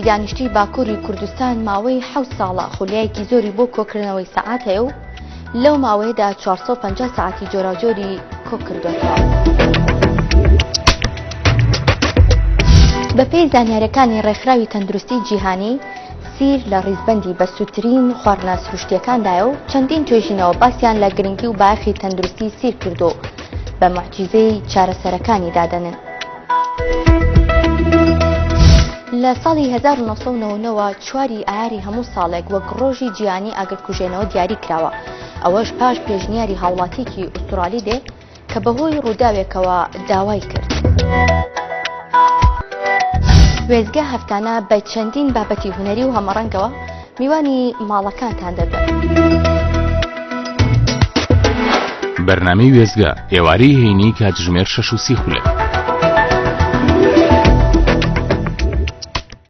کەسێکی دانیشتووی باکووری کوردستان ماوەی حەوت ساڵە خولیایەکی زۆری بۆ کۆکردنەوەی سەعات هەیە و لەو ماوەیەدا 450 سەعاتی جۆراوجۆری کۆکردوەتەوە. بەپێی زانیارەکانی ڕێکخراوی تەندروستی جیهانی، سیر لە ڕیزبەندی بەسوودترین خواردنە سروشتییەکاندایە و چەندین توێژینەوە باسیان لە گرنگی و بایەخی تەندروستی سیر کردووە و بە موعجیزەی چارەسەرەکانی دادەنن. لە ساڵی 1999 وە چواری ئایاری هەموو ساڵێک وەک ڕۆژی جیهانی ئاگرکوژێنەوە دیاری کراوە، ئەوەش پاش پێشنیاری هاوڵاتییەکی ئوسترالی دێ کە بەهۆی ڕووداوێکەوە داوای کرد. وێستگە هەفتانە بە چەندین بابەتی هونەری و هەمەڕەنگەوە میوانی ماڵەکانتان دەبن. بەرنامەی وێستگە، ئێوارەی هەینی کاتژمێر 6 و سی خولەک.